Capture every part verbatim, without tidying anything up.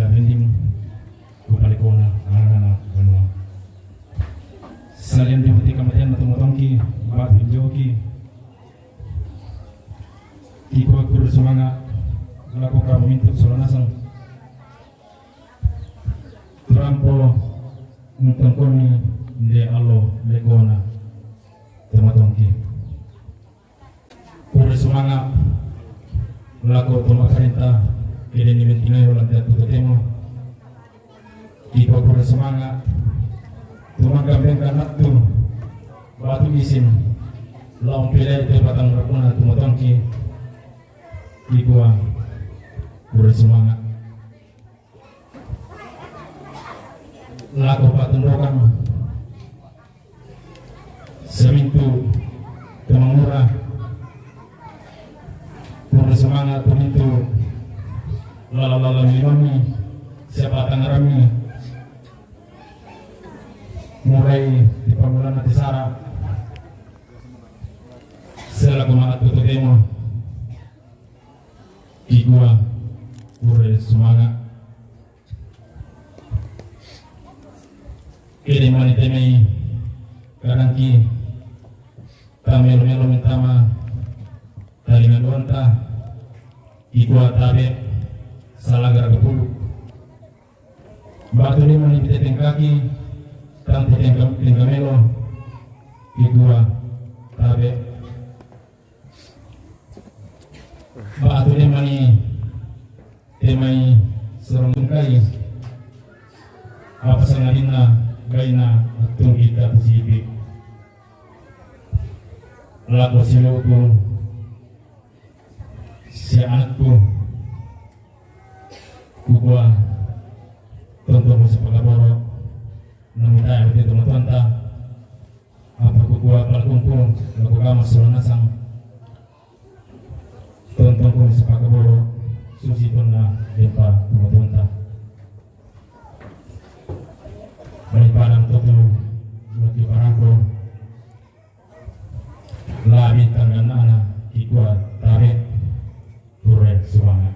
Rinding ku palekona anak-anak banua. Salian di mati kamatian na tumotongki batu joki. Kikua kure sumanga lako kamu mintu sola nasang. Turampo nutongkoni nde alo lekona tumotongki. Kure sumanga lako toma parenta kede ni mentingai holan teatu totemo. Iko kure sumanga tumangka bengka natu batu isin laung pile te batang rapuna tumotongki. Ikua kure sumanga lako patundokan semintu temangura. Kure sumanga tumintu lala-lala minoni siapa tangarami. Murai di pangulana tisara selaku manatu totemo. Ikua kure sumanga. Kede mani temai kadangki tamelo-melo mintama talinga duanta. Ikua tabe salagar kapuluk. Batu lima ni tetengkaki tang tetengka melo. Ikua tabe Ba atu de mani temai sorong tungkai. Apa sangadinna baina atung ita pusipi. Lako siluku si anakku. Kukua tonton musi pakaboro. Namutai uti tumatuanta. Apa kukua palakungku lako kama sola nasang. Tontongku ni sipakaboro susi tonna dempa pomotonta. Bani padang totu laki parangko. La bintang dan ana kikua tabe. Pure semangat.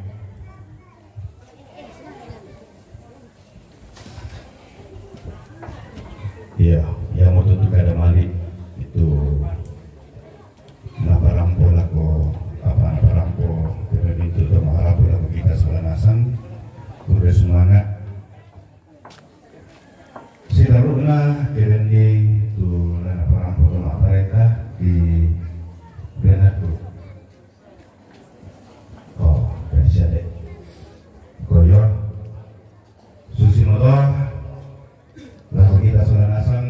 Iya, yang mau tutu kada malik itu. Naparampo lako apa naparampo kena bintu tu maparampo lako kita sola nasang. Kure sumanga. Sitaruna kena ni tu la naparampo tu maparenta di benatu. Oh, dari siade. Koyo. Susi motor. Lako kita sola nasang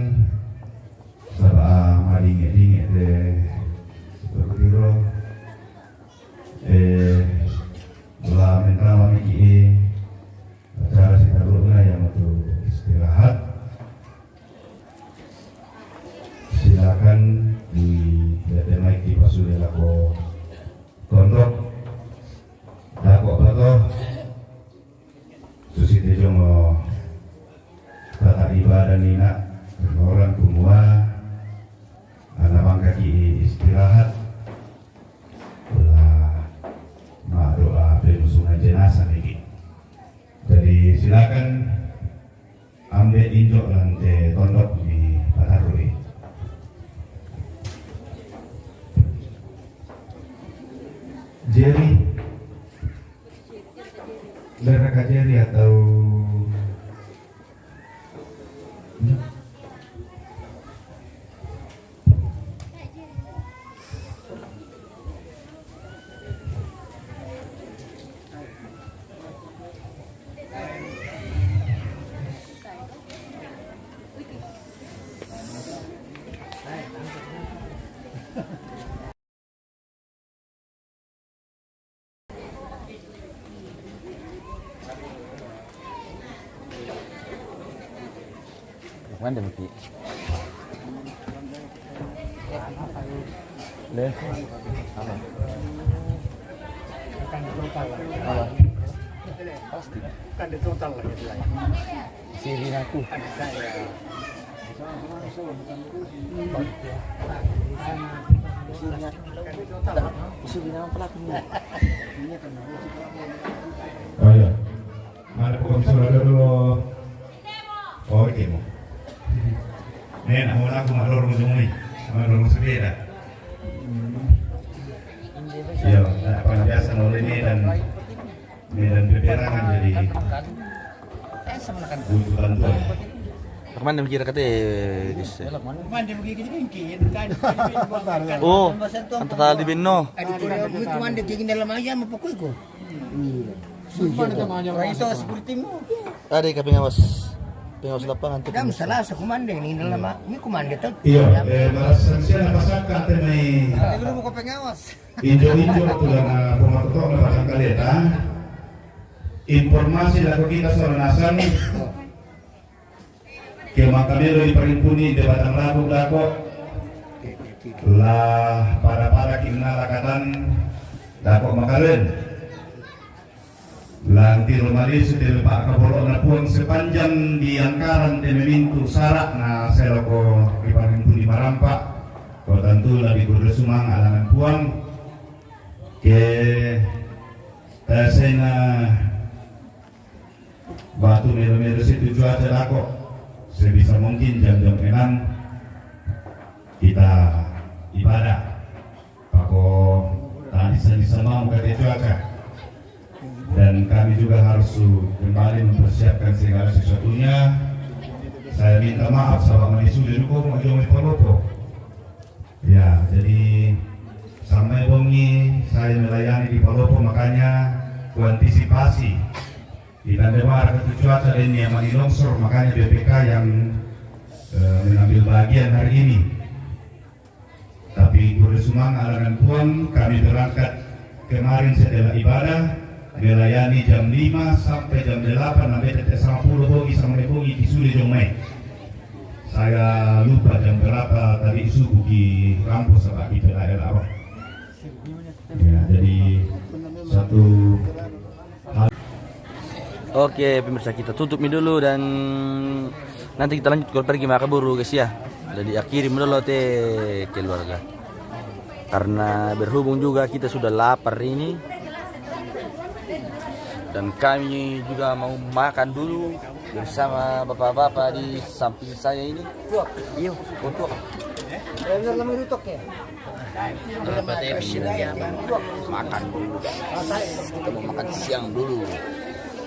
saba madinge-dinge de berpiro eh la mentama miki acara sitaruna yang untuk istirahat. Silakan di D T Mike di Pasule lako kondok dako pato. Susi tejongo tata ibadah nina, orang kumua, anak bangkaki istirahat, la ma doa penusungan jenazah lagi. Jadi silakan ambil injok lantai tondok di Patarui. Jerry. Dari Kak Jerry atau Mande miki. Le. Apa? Apa? Pasti. Kan di total lah gitu lah. Sirinaku. Sirina pelaku. Oh iya. Mana pokok suara dulu. Oke mo. Nena mau lagu madorong jomoi. Madorong sepeda. Iya, tak pernah biasa oleh Medan. Medan peperangan jadi butuh bantuan. Kemana mikir kata, guys? Kemana dia pergi ke Jepingki? Oh, antar tadi Beno. Ada itu, itu mana dia tinggal dalam ayam apa kuiku? Itu seperti mu. Ada ka pengawas, pengawas lapangan tu. Dam salah sa komando ni dalam ini komando tu. Iya, eh, malas sanksian apa saka te mai. Ada dulu ko pengawas. Injo-injo tu dana pematuto na batang kaleta. Informasi lako kita soal nasan. Ke makamelo di parimpuni di batang labu lako. La pada-pada kinnala katan lako makalen. Lanti rumah Yesus di lepak kabolokna Puang sepanjang di angkaran teme mintu sarak na seloko di parimpuni marampak. Kau tentu lagi berresumang alangan Puang. Ke tasena batu melo-melo situ cuaca lako. Sebisa mungkin jam-jam enam kita ibadah. Pako tadi seni sama kata cuaca. Dan kami juga harus su- kembali mempersiapkan segala sesuatunya. Saya minta maaf sama manis sudah dukung mau jomai palopo. Ya, jadi sampai bongi saya melayani di Palopo, makanya kuantisipasi. Di Tandemara itu cuaca dan yang mani longsor, makanya B P K yang eh, mengambil bagian hari ini. Tapi kuda sumang alangan Puang, kami berangkat kemarin setelah ibadah, melayani jam lima sampai jam delapan, sampai tetek sama pulo bongi, sama bongi di Sule Jomai. Saya lupa jam berapa tadi subuh di Rampo sebab di Pelayan apa. Ya, jadi satu hal. Oke, pemirsa, kita tutup mi dulu dan nanti kita lanjut kalau pergi maka buru, guys, ya. Jadi akhiri mi dulu te keluarga. Karena berhubung juga kita sudah lapar ini dan kami juga mau makan dulu bersama bapak-bapak di samping saya ini. Tuak. Iyo, oh, tuak. Benar lama rutok ya. Apa tips ini ya? Makan dulu. Kita mau makan siang dulu.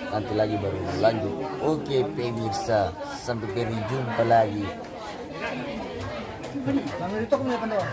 Nanti lagi baru lanjut. Oke, pemirsa, sampai berjumpa lagi. Lama rutok punya pendawa.